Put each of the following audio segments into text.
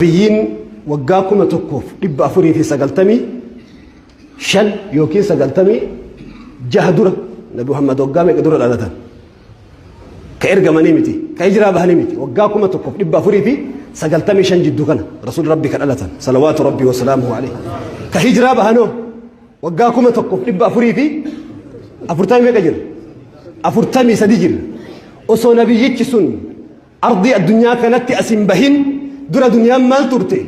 Nabiyyiin waggaa 1495 yookiin 96 dura, Nabi Muhammad waggaa meeqa dura dhalatan? Ka ergamanii miti, ka hijiraa bahanii miti. Waggaa 1495 jidduu kana Rasuulli Rabbi ka dhalatan, salawaatu Rabbi wa salaamuhu alayhi. Ka hijiraa bahanoo waggaa 1440 meeqa jira? 43 jira. Osoo nabiyyichi sun ardii addunyaa kanatti as hin bahin dura duniyaan maal turte?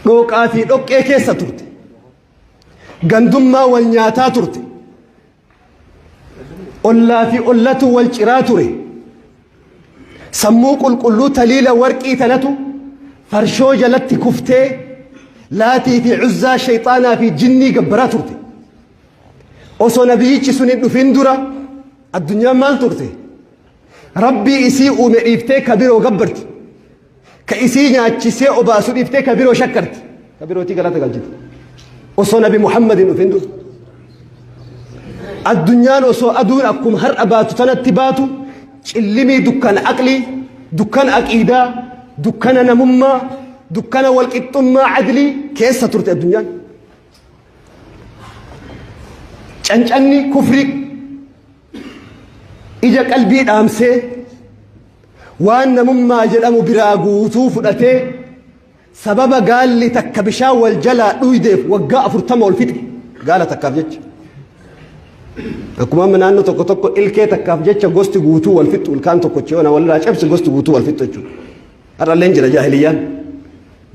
Dhooqaa fi dhoqqee keessa turte. Gandummaa wal nyaataa turte. Ollaa fi ollatu wal ciraa ture. Sammuu qulqulluu taliila warqii tanatu farshoo jalatti kuftee Laatii fi Cuzzaa, shayxaanaa fi jinnii gabbaraa turte. Osoo nabiyyichi sun hin dhufin dura addunyaan maal turte? Rabbii isii uume dhiiftee ka biroo gabbarti. Ka isii nyaachisee obaasu dhiiftee ka biroo shakkarti. Ka birootii galata galchiti. Osoo Nabi Muhammad hin dhufin dura. Addunyaan osoo aduun akkuma har'a baatu tanatti baatu, cillimii dukkana aqlii, dukkana aqiidaa, dukkana namummaa, dukkana walqixxummaa adlii keessa turte addunyaan. Cancanni kufrii ija qalbii dhaamsee, waan namummaa jedhamu biraa guutuu fudhatee, sababa gaalli takka bishaan wal jalaa dhuydeef waggaa 40 ol fixe, gaala takkaaf jecha. Akkuma amma naannoo tokko tokko ilkee takkaaf jecha gosti guutuu wal fixxu, ilkaan tokkochi yoo walirraa cabse gosti guutuu wal fixxu jechuudha. Har'alleen jira jaahiliyyaan.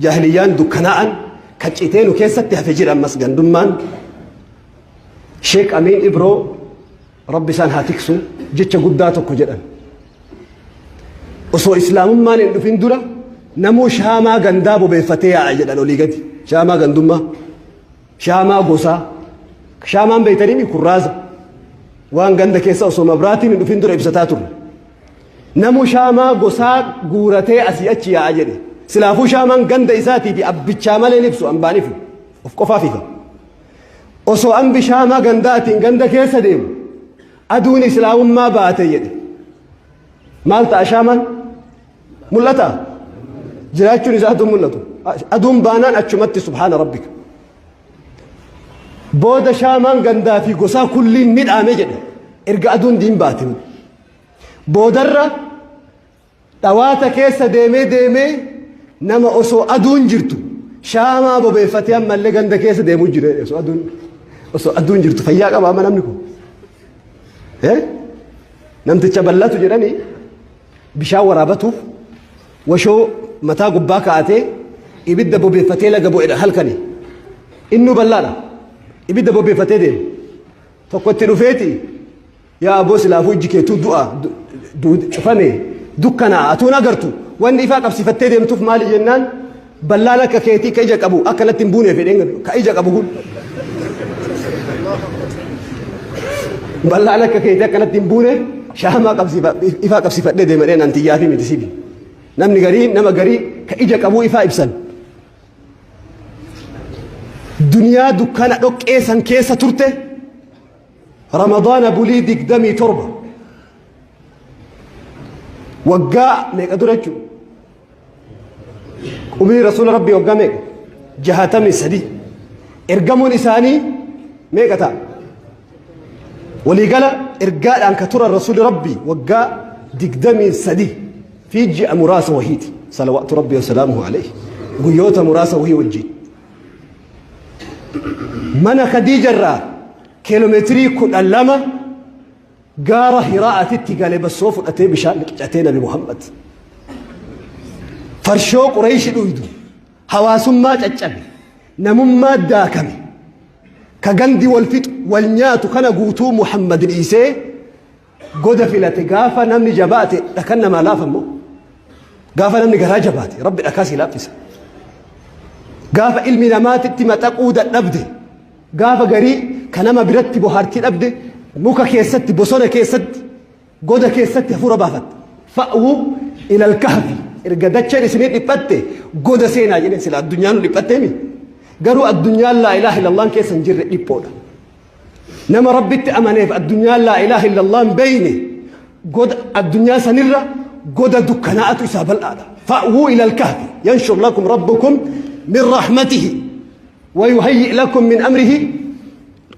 Jaahiliyyaan dukkanaa'an kan citee nu keessatti hafe jira ammas gandummaan. Sheek Amiin Ibroo, Rabbi isaan haa tiksu, jecha guddaa tokko jedhan. Osoo islaamummaan hin dhufin dura namuu shaamaa gandaa bobeeffatee yaa'a jedhan olii gadi. Shaamaa gandummaa. Shaamaa gosaa. Shaamaan beeytanii kurraaza. Waan ganda keessa osoo mabraatiin hin dhufin dura ibsataa turre. Namu shaamaa gosaa guuratee asii achi yaa'a jedhe. Silaafuu shaamaan ganda isaatii fi abbichaa malee hin ibsu, ambaan ifu. Of qofaaf ifa. Osoo ambi shaamaa gandaatiin ganda keessa deemu aduun islaamummaa baate jedhe. Maal ta'a shaamaan? Mul'ata? Jiraachuun isaa aduun mul'atu. Aduun baanaan achumatti subhaana rabbika. Booda shaamaan gandaa fi gosaa kulliin ni dhaame jedhe. Erga aduun diin baate. Boodarra dhawaata keessa deemee deemee nama osoo aduun jirtu shaamaa bobeeffatee ammallee ganda keessa deemuu jira. Osoo aduun jirtu fayyaa qaba amma namni kun. Namticha bal'atu jedhanii bishaan waraabatuuf washoo mataa gubbaa kaa'atee ibidda bobeeffatee laga bu'edha halkani. Innuu bal'aadha. Ibidda bobeeffatee deema. Tokko itti dhufeeti, "Yaa aboo, silaafuu ijji keetuu du'a cufame, dukkanaa, atuun agartu, wanni ifaa qabsiifattee deemtuuf maali?" jennaan, "Ballaan akka keetii ka ija qabu akka natti hin buuneef," jedheen. Ka ija qabu kun, "Ballaan akka keetii akka natti hin buuneef shaamaa ifaa qabsiifadhee deema," jedheen. Antiyyaa fi miti sibi. Namni garii, nama garii ka ija qabuu ifaa ibsan. Duniyaa dukkana dhoqqee san keessa turte Ramadaana bulii 27, waggaa meeqa dura jechuudha? Umrii Rasuula Rabbii waggaa meeqa? 63. Ergamuun isaanii meeqa ta'a? Waliigala ergaadhaan ka turan Rasuuli Rabbii waggaa 23 fi ji'a muraasa wahiiti. Salawaatu Rabbii wasalaamuhu alayhi. Guyyoota muraasa wahii wajjin. Mana Khadiija irraa kiiloomeetirii 12 gaara Hiraa'atitti gale bassoo fudhatee bishaan qicatee Nabi Muhammad. Farshoo Qureeshi dhuydu, hawaasummaa caccabe, namummaa daakame, ka gandi wal fixu wal nyaatu kana guutuu Muhammad dhiisee goda filate. Gaafa namni jabaate dhakan namaa laafa immoo. Gaafa namni garaa jabaate Rabbi dhakaa sii laaffisa. Gaafa ilmi namaatitti maxaquu dadhabde, gaafa garii ka nama biratti bohaartii dhabde, muka keessatti, bosona keessatti, goda keessatti hafuura baafatte. Fa'uu ilal kahfi, erga dacheen isinii dhiphatte goda seenaa jedheen. Sila addunyaan nu dhiphatteemi. Garuu addunyaan laa ilaaha illallaan keessa hin jirre dhiphoodha. Nama Rabbitti amaneef addunyaan laa ilaaha illallaan beeyne goda addunyaa sanirra goda dukkanaa'atu isaa bal'aadha. Fa'wuu ila alkahfi yanshur lakum rabbukum min rahmatihi wa yuhayyi lakum min amrihi.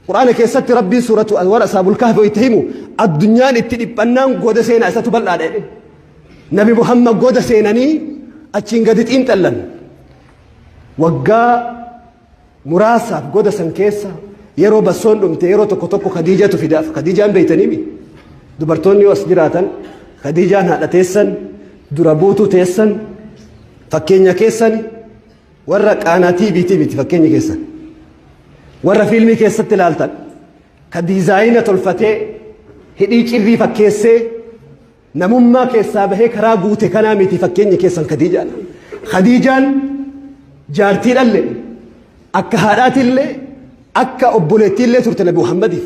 Qur'aana keessatti Rabbiin suuratu warra Ashaabul Kahfi itti himu addunyaan itti dhiphannaan goda seenaa isatu bal'aadha jedhe. Nabi Muhammad goda seenanii achiin gadi xiinxallan. Waggaa muraasaaf goda san keessa yeroo bassoon dhumte yeroo tokko tokko Khadiijatu fidaaf. Khadiijaan beeytaniimi. Dubartoonni yoo as jiraatan Khadiijaan haadha teessan, dura buutuu teessan, fakkeenya keessan warra qaanaa TVT miti fakkeenya keessan. Warra fiilmii keessatti ilaaltan ka diizaayina tolfatee hidhii cirrii fakkeessee namummaa keessaa bahee karaa guute kanaa miti fakkeenya keessan Khadiijaan. Khadiijaan jaartii dhalle akka haadhaatillee akka obboleettiillee turte Nabi Muhammadiif.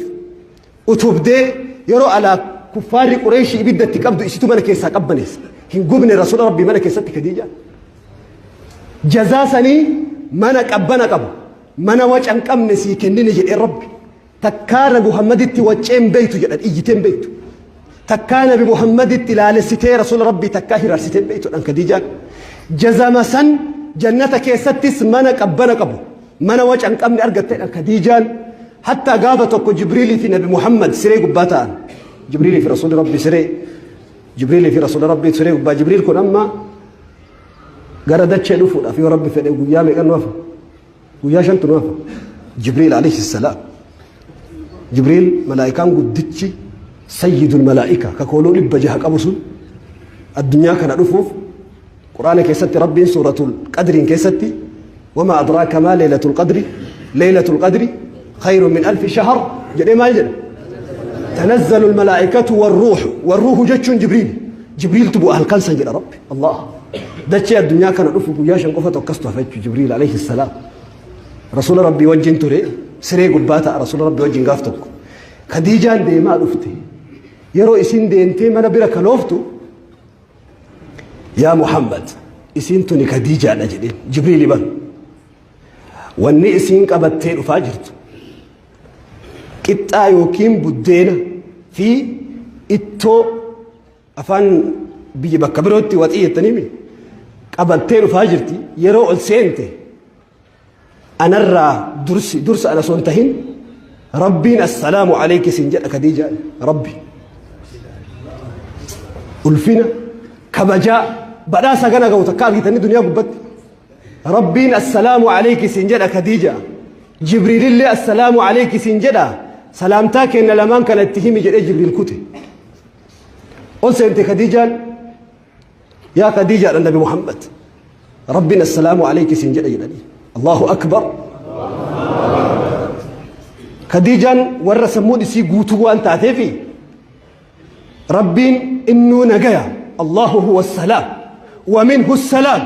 Utubdee yeroo alaa kuffaarri Qureeshii ibidda itti qabdu isitu mana keessaa qabbaneessa. Hin gubne Rasuula Rabbii mana keessatti Khadiijaan. Jazaa sanii mana qabbana qabu, mana waca hin qabne sii kennine jedhee Rabbi. Takkaa Nabi Muhammaditti waccee hin beeytu jedhan, iyyitee hin beeytu. Takkaa Nabi Muhammaditti laalessitee Rasuula Rabbii takkaa hiraarsitee hin beeytu jedhan Khadiijaan. Jazama san jannata keessattis mana qabbana qabu, mana waca hin qabne argatte jedhan Khadiijaan. Hattaa gaafa tokko Jibriilii fi Nabi Muhammad siree gubbaa ta'an. Jibriilii fi Rasuulli Rabbii siree, Jibriilii fi Rasuula Rabbii siree gubbaa. Jibriil kun amma gara dachee dhufuudhaaf yoo Rabbi fedhe guyyaa meeqa nu hafa? Guyyaa shantu nu hafa. Jibriil alayhi salaam. Jibriil malaa'ikaan guddichi sayyidul malaa'ika ka kooluu 600 qabu sun addunyaa kana dhufuuf Quraana keessatti Rabbiin suuratul qadriin keessatti wamaa adraaka maa leelatul qadri, leelatul qadri khayrun min alfi shahr jedhee maal jedha? Tanazzalu almalaa'ikatu warruuhu, warruuhu jechuun Jibriil, Jibriiltu bu'a halkan san jedha Rabbi. Allah dachee addunyaa kana dhufu guyyaa 5 qofatu akkas hafa jechuudha. Jibriil alayhi salaam Rasuula Rabbii wajjin ture, siree gubbaa ta'a Rasuula Rabbii wajjin. Gaaf tokko Khadiijaan deemaa dhufte. Yeroo isin deemtee mana bira kalooftu, "Yaa Muhammad, isiin tuni Khadiijaadha," jedheen Jibriili. "Ban wanni isiin qabattee dhufaa jirtu qixxaa yookiin buddeena fi ittoo, afaan biyya bakka birootti waxii jettaniimi, qabattee dhufaa jirti. Yeroo ol seente anarraa dursi, dursa ana osoo hin tahin Rabbiin assalaamu alayki sin jedha Khadiijaa." Rabbi ulfina kabajaa badhaasa gana ga'u takka argitanii duniyaa gubbatti? Rabbiin assalaamu alayki sin jedha Khadiija, Jibriilillee assalaamu alayki sin jedha, salaamtaa kenna lamaan kana itti himi jedhee Jibriil kute. Ol seente Khadiijaan. "Yaa Khadiijaadha Nabi Muhammad, Rabbiin assalaamu alayki sin jedha," jedhanii. Allahu akbar! Khadiijaan warra sammuun isii guutuu waan taateefi Rabbiin innuu nagaya, Allahu huwa salaam wa minhu salaam,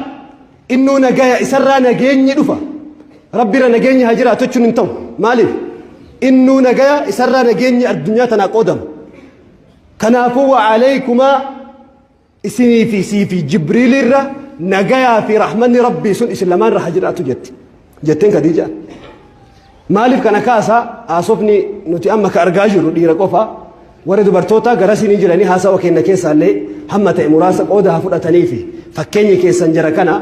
innuu nagaya, isarraa nageenyi dhufa. Rabbirra nageenyi haa jiraatu jechuun hin ta'u. Maaliif? Innuu nagaya, isarraa nageenyi addunyaa tanaa qoodama. Kanaafuu wa alaykumaa, isinii fi sii fi Jibriilirra nagayaa fi rahmanni Rabbii sun isin lamaan irra haa jiraatu jetti jetteen Khadiijaan. Maaliif kana kaasa? Haasofni nuti amma ka argaa jirru dhiira qofa, warri dubartoota garasii ni jiranii. Haasawa keenya keessaallee hamma ta'e muraasa qooda haa fudhatanii fi fakkeenyi keessan jara kana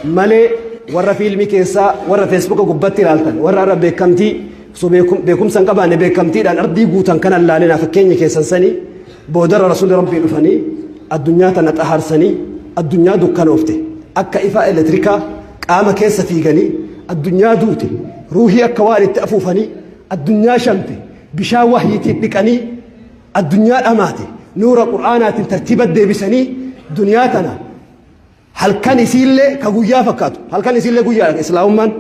malee, warra fiilmii keessaa, warra Feesbuuka gubbatti ilaaltan, warra irra beekamtii osoo beekumsa hin qabaanne beekamtiidhaan ardii guutan kana ilaalinaa. Fakkeenyi keessan sanii. Boodarra Rasuulli Rabbii dhufanii addunyaa tana xahaarsanii, addunyaa dukkanoofte akka ifaa elektirikaa qaama keessa fiiganii, addunyaa duute ruuhii akka waan itti afuufanii, addunyaa shamte bishaan wahyiitiin dhiqanii, addunyaa dhamaate nuura Qur'aanaatiin tartiiba deebisanii, duniyaa tana halkan isiillee ka guyyaa fakkaatu, halkan isiillee guyyaadha. Islaamummaan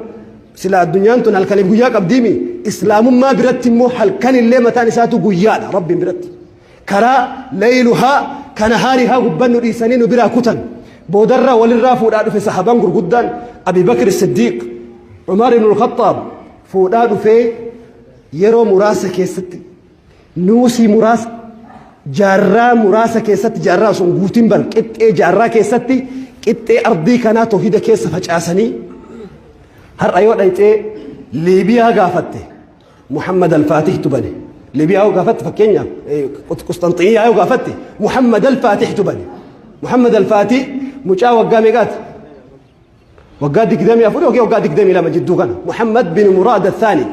sila addunyaan tun halkaniif guyyaa qabdiimi, islaamummaa biratti immoo halkanillee mataan isaatu guyyaadha. Rabbiin biratti karaa layluhaa kana haarihaa gubbannu dhiisanii nu biraa kutan. Boodarraa walirraa fuudhaa dhufe sahabaan gurguddaan, Abi Bakr Siddiiq, Umar ibn al-Khattaab fuudhaa dhufee, yeroo muraasa keessatti, nuusii muraasa, jaarraa muraasa keessatti, jaarraa osoo hin guutin bar, qixxee jaarraa keessatti qixxee ardii kanaa toohida keessa facaasanii, har'a yoo dhayxee Liibiyaa gaafatte Muhammad al-Fatihtu bane. Liibiyaa yoo gaafatte, fakkeenyaaf Qusxanxiniyaa yoo gaafatte, Muhammad al-Fatihtu bane. Muhammad Alfaatii mucaa waggaa meeqaati? Waggaa 24 yookiin waggaa 22 jidduu kana. Muhammad bin Muraad Athaani.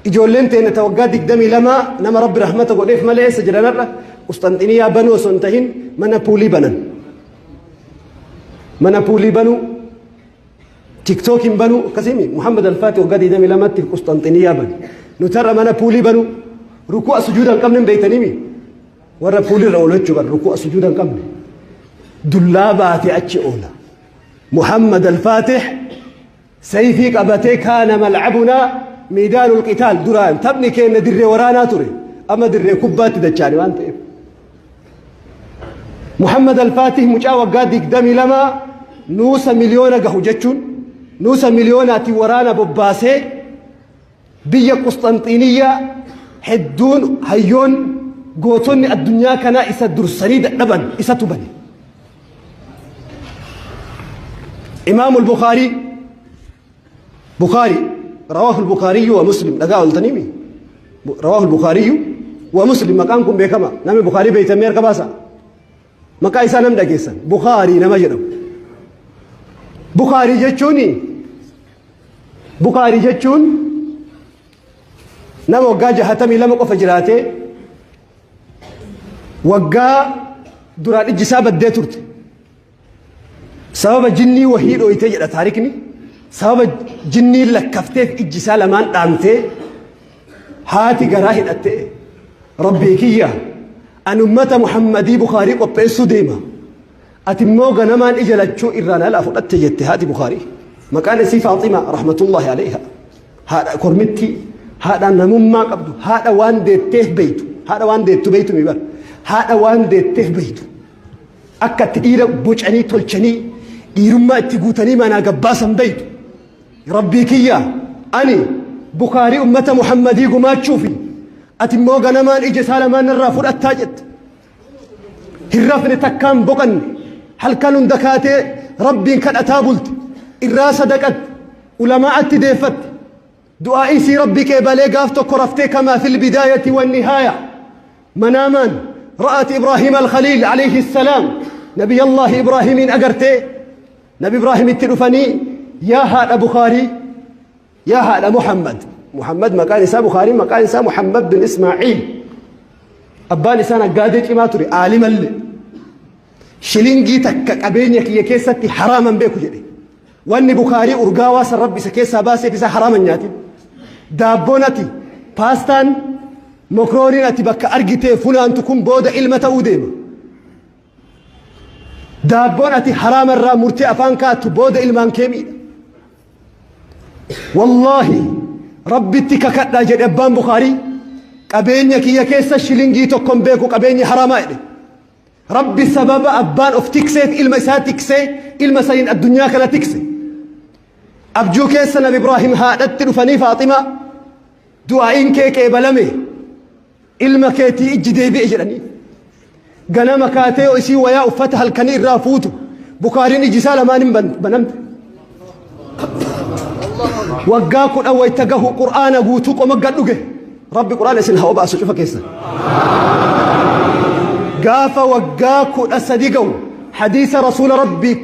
Ijoolleen teenya ta waggaa 22 nama Rabbi rahmata godheef malee eessa jiran har'a? Qusxanxiniyaa banuu osoo hin tahin mana puulii banan. Mana puulii banuu, tiktookiin banuu akkasiimi. Muhammad Alfaati waggaa 22tti Qusxanxiniyaa bane. Nuti har'a mana puulii banuu, ruku'a sujuuda hin qabne hin beektaniimi. Warra puulirra oolu jechuu bara ruku'a sujuuda hin qabne. Dullaa baatee achi oola. Muhammad Alfaatih sayfii qabatee kaana malcabunaa miidaanul qitaal, duraan taphni keenya dirree waraanaa ture, amma dirree kubbaatti dachaane waan ta'eef. Muhammad Alfaatih mucaa waggaa 22 nuusa miliyoona gahu jechuun nuusa miliyoonaatiin waraana bobbaasee biyya Qusxanxiiniyyaa hedduun hayyoon gootonni addunyaa kanaa isa dursanii dadhaban isatu bane. Imaamu Bukhaarii, Bukhaarii, rawaahu Bukhaariyyu wa Muslim, dhagaa ooltaniimi. Rawaahu Bukhaariyyu wa Muslim, maqaan kun beekama. Namni Bukhaarii beeytamee harka baasa. Maqaa isaa nam dhageessan. Bukhaarii nama jedhamu. Bukhaarii jechuun nama waggaa 62 qofa jiraatee, waggaa duraan ijji isaa baddee turte. Sababa jinnii wahii dhooytee jedha taarikni. Sababa jinnii lakkafteef ijji isaa lamaan dhaamtee, haati garaa hidhattee, "Rabbii kiyya, ani ummata Muhammadii Bukaarii qopheessuu deema. Ati immoo ganamaan ija lachuu irraan alaa fudhatte," jette haati Bukaarii. Maqaan isii Faaxima rahmatullahi alayha. Haadha kormittii, haadha namummaa qabdu, haadha waan deetteef beeytu, haadha waan deettu beeytu mi bar. Haadha waan deetteef beeytu. Akka itti dhiira bocanii tolchanii, dhiirummaa itti guutanii manaa gabbaasan beeytu. "Rabbii kiyya, ani Bukaarii ummata Muhammadii gumaachuufi ati immoo ganamaan ija isaa lamaan irraa fudhattaa," jette. Hin rafne, takkaan boqanne, halkan hunda kaatee Rabbiin kadhataa bulte, irraa sadaqatte, ulamaa'atti deeffatte. Du'aa isii Rabbi qeebalee, gaaf tokko raftee kamaa fil bidaayati wan nihaaya manaamaan ra'at Ibraahim al-Khaliil alayhi salaam, Nabiyallaahi Ibraahimiin agartee, Nabi Ibraahimitti dhufanii, "Yaa haadha Bukaarii, yaa haadha Muhammad," Muhammad maqaan isaa, Bukaarii maqaan isaa Muhammad bin Ismaaciil, abbaan isaa naggaadee cimaa ture, aalimallee, "Shilingii takka qabeenya kiyya keessatti haraaman beeku," jedhe. Wanni Bukaarii urgaawaa san Rabbi isa keessaa baaseef isa haraaman nyaatin. Daabboon ati, paastaan, mokrooniin ati bakka argitee funaantu kun booda ilma ta'uu deema. Daabboon ati haraama irraa murtee afaan kaattu booda ilmaan kee miidha. "Wallaahi, Rabbitti kakadhaa," jedhe abbaan Bukaarii, "qabeenya kiyya keessa shilingii tokkon beeku qabeenya haraamaa," jedhe. Rabbi sababa abbaan of tikseef ilma isaa tiksee, ilma saniin addunyaa kana tikse. Abjuu keessa Nabi Ibraahim haadhatti dhufanii, "Faaximaa, du'aa'iin kee qeebalame, ilma keetii ijji deebi'e," jedhanii. Ganama kaatee isii wayaa uffata halkanii irraa fuutu, Bukaariin iji isaa lamaan hin banamte. Waggaa 10 wayta gahu Qur'aana guutuu qoma gad dhuge. Rabbi Qur'aana isin haa obaasu cufa keessa. Gaafa waggaa 13 gahu hadiisa Rasuula Rabbii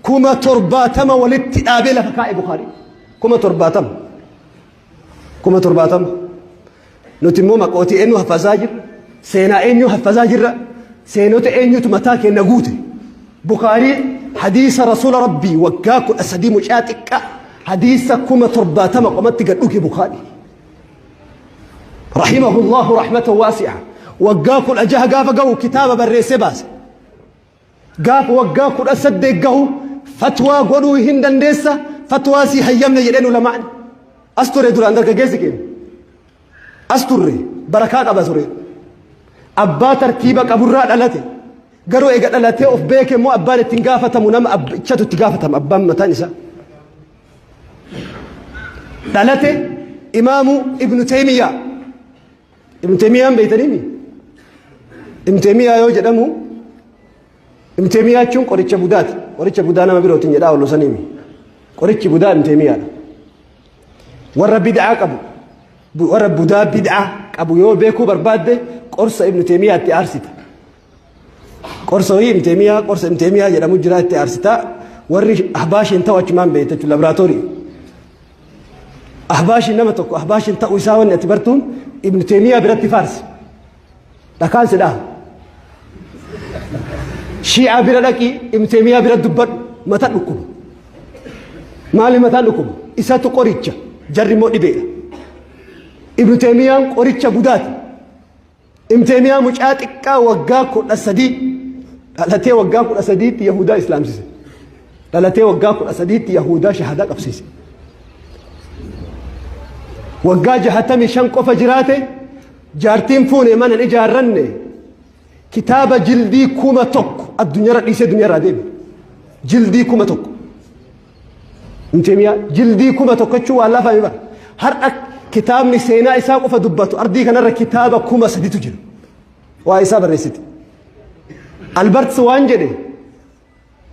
70,000 walitti dhaabee lafa kaa'e Bukaarii. 70,000. 70,000. Nuti immoo maqootii eenyu haffazaa jirra? Seenaa eenyu haffazaa jirra? Seenota eenyutu mataa keenya guute? Bukaarii hadiisa Rasuula Rabbii waggaa 13 mucaa xiqqaa hadiisa 70,000 qomatti gad dhuge Bukaarii. Rahimahullahu rahmatan waasi'a. Waggaa 16 gaafa gahu kitaaba barreessee baase. Gaafa waggaa 18 gahu fatwaa godhuu hin dandeessa, fatwaa sii hayyamne jedheen ulamaan. As ture duraan dargaggeessi keenya. As turre barakaa qaba ture. Abbaa tartiiba qaburraa dhalate. Garuu eega dhalatee of beeke immoo abbaan ittiin gaafatamu nama abbichatu itti gaafatama, abbaan mataan isaa. Dhalate Imaamu Ibnu Taymiyaa. Ibnu Taymiyaan beeytaniimi? Ibnu Taymiyaa yoo jedhamu, Ibnu Taymiyaa jechuun qoricha budaati. Qoricha budaa nama birootiin jedhaa oolu saniimi. Qorichi budaa Ibnu Taymiyaadha. Warra bid'aa qabu, warra budaa bid'aa qabu yoo beekuu barbaadde, qorsa Ibnu Taymiyaatti aarsita. Qorsa wayii Ibn Taymiyaa, qorsa Ibn Taymiyaa jedhamu jira itti aarsita. Warri Ahbaashiin ta'u achumaan beekta jechuudha laboraatoorii. Ahbaashiin nama tokko Ahbaashiin ta'uu isaa wanni ati bartuun Ibn Taymiyaa biratti faarsi. Dhakaan si dhaha. Shii'aa bira dhaqii Ibn Taymiyaa bira dubbadhu mata dhukkuba. Maali mataan dhukkuba? Isatu qoricha jarri immoo dhibeedha. Ibn Taymiyaan qoricha budaati. Ibn Taymiyaa mucaa xiqqaa waggaa 13 dhalatee waggaa 13tti Yahudaa islaamsise. Dhalatee waggaa 13tti Yahudaa shahadaa qabsiise. Waggaa 65 qofa jiraate, jaartiin fuune, mana hin ijaarranne, kitaaba jildii 1000 addunyaarra dhiisee duniyaarraa deeme. Jildii 1000. Ibn Taymiyaa jildii 1000 jechuun waan lafaa bara. Har'a kitaabni seenaa isaa qofa dubbatu ardii kanarra kitaaba 3000tu jira. Waa isaa barreessite. Alberts waan jedhe,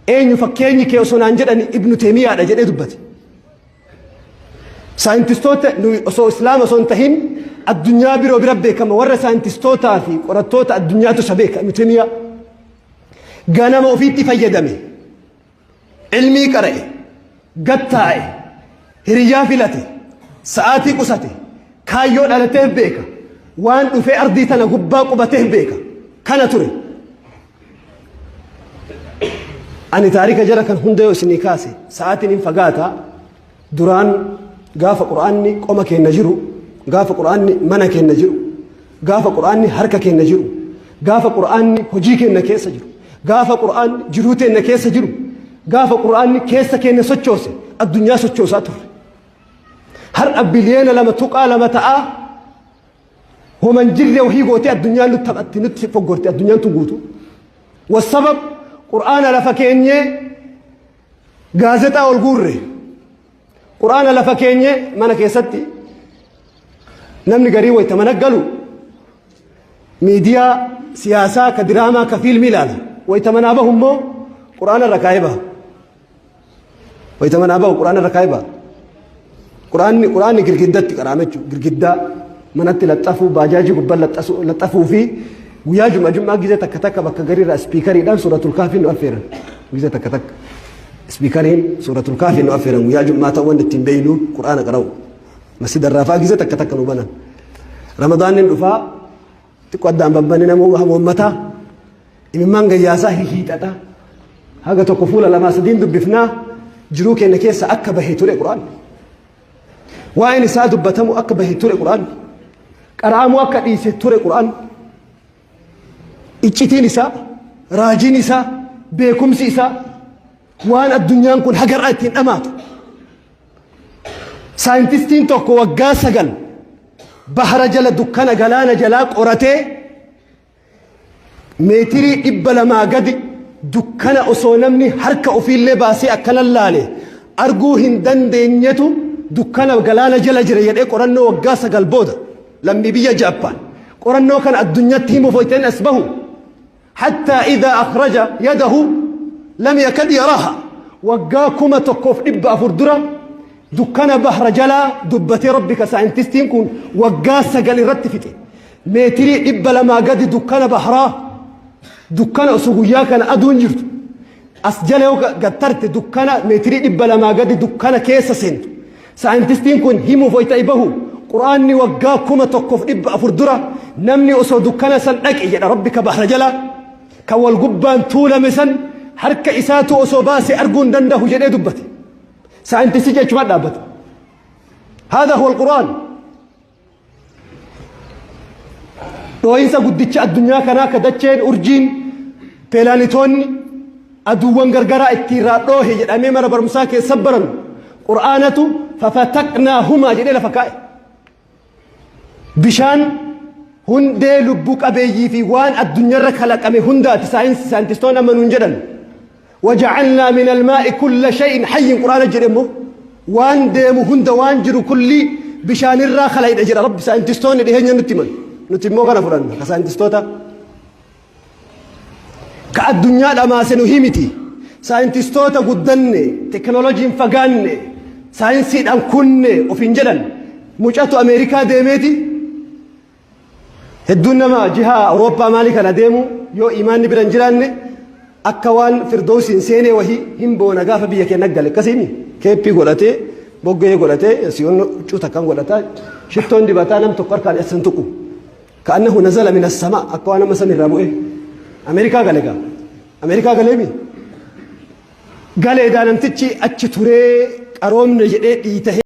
eenyu fakkeenyi kee osoo naan jedhani Ibnu Taymiyaadha jedhee dubbate. Saayintistoota nuyi osoo Islaama osoo hin tahin addunyaa biroo bira beekama, warra saayintistootaa fi qorattoota addunyaatu isa beeka. Ibnu Taymiyaa ganama ofiitti fayyadame, ilmii qara'e, gattaa'e, hiriyyaa filate, sa'aatii qusate, kaayyoo dhalateef beeka, waan dhufee ardii tana gubbaa qubateef beeka. Kana ture. Ani taarika jara kan hunda yoo isinii kaase sa'aatiin hin fagaata. Duraan gaafa Qur'aanni qoma keenna jiru, gaafa Qur'aanni mana keenna jiru, gaafa Qur'aanni harka keenna jiru, gaafa Qur'aanni hojii keenna keessa jiru, gaafa Qur'aanni jiruu teenna keessa jiru, gaafa Qur'aanni keessa keenna sochoose, addunyaa sochoosaa turre. Har'a biliyoona 2.2 ta'aa homan jirre wahii gootee addunyaan nutti taphatti, nutti foggorte addunyaan tun guutuu. Wassabab Qur'aana lafa keenyee gaazexaa ol guurre. Qur'aana lafa keenyee mana keessatti namni garii wayita mana galu miidiyaa siyaasaa ka diraamaa ka fiilmii ilaala. Wayita manaa bahu immoo Qur'aana irra kaa'ee baha. Wayita manaa bahu Qur'aana irra kaa'ee baha. Qur'aanni girgiddatti qaraame jechuudha. Girgiddaa manatti laxxafuu, baajaajii gubbaa laxxafuu fi guyyaa jum'a jum'aa gizee takka takka bakka gariirraa ispiikariidhaan Suuratul Kaafiin nu affeeran. Gizee takka takka. Ispiikariin Suuratul Kaafiin nu affeeran guyyaa jum'aa ta'uu wanti ittiin beeynu Qur'aana qara'u. Masjida irraa fa'aa gizee takka takka nu banan. Ramadaanni dhufaa xiqqoo addaan babbanne nama hamoommataa imimmaan gayyaasaa hihiixataa haga tokko fuula lamaa sadiin dubbifnaa, jiruu keenya keessa akka bahe ture Qur'aanni. Waa'een isaa dubbatamu akka bahe ture Qur'aanni. Qara'amuu akka dhiise ture Qur'aanni. Iccitiin isaa, raajiin isaa, beekumsi isaa waan addunyaan kun hagarraa ittiin dhamaatu. Saayintistiin tokko waggaa 9 bahara jala dukkana galaana jalaa qoratee meetirii 200 gadi dukkana osoo namni harka ofiillee baasee akkana laale arguu hin dandeenyetu dukkana galaana jala jira jedhee qorannoo waggaa 9 booda lammii biyya Jaappaan qorannoo kana addunyaatti himuuf wayita as bahu, حتى إذا أخرج يده لم يكد يراها. Waggaa 1400 dura dukkana bahra jalaa dubbatee rabbika saayintistiin kun waggaa 9 irratti fixe. Meetirii 200 gadi dukkana bahraa, dukkana osoo guyyaa kana aduun jirtu as jala yoo gattarte dukkana meetirii 200 gadi dukkana keessa seentu saayintistiin kun himuuf wayita bahu, Quraanni waggaa 1400 dura namni osoo dukkana san dhaqe jedha rabbika bahra jalaa kan wal gubbaan tuulame san harka isaatu osoo baase arguu hin danda'u jedhee dubbate. Saayintistichi achuma dhaabbate. هذا هو القرآن. Dhooyinsa guddicha addunyaa kanaa ka dacheen, urjiin, pilaanetoonni, aduuwwan gargaraa itti irraa dhoohe jedhamee mana barumsaa keessa baran Qur'aanatu ففتقناهما jedhee lafa kaa'e. Bishaan hundee lubbuu qabeeyyii fi waan addunyaarra kalaqame hundaati saayintistoonni amma nuun jedhan. وجعلنا من الماء كل شيء حي Qur'aana jedhe immoo waan deemu hunda, waan jiru kulli bishaanirraa kalayidha jedha rabbi. Saayintistoonni dhiheenya nutti himan, nuti immoo kana fudhanna ka saayintistoota ka addunyaa dhamaase nu himiti. Saayintistoota guddanne, teknooloojiin fagaanne, saayinsiidhaan kunne ofiin jedhan mucatu Ameerikaa deemeeti. Hedduun nama jiha Awurooppaa maalii kana deemu yoo imaanni bira hin jiraanne Akka waan Firdawsiin seenee wahii hin boona gaafa biyya keenya gale. Akkasiimi keeppii godhatee, boggee godhatee, siyoon huccuu takkan godhataa, shittoon dibataa, nam tokko harkaan eessan tuqu. Ka'annahu nazala min as-samaa, akka waan amma samiirraa bu'ee. Ameerikaa gale gaa. Ameerikaa galeemi. Galeedaa namtichi achi turee qaroomne jedhee dhiitahee.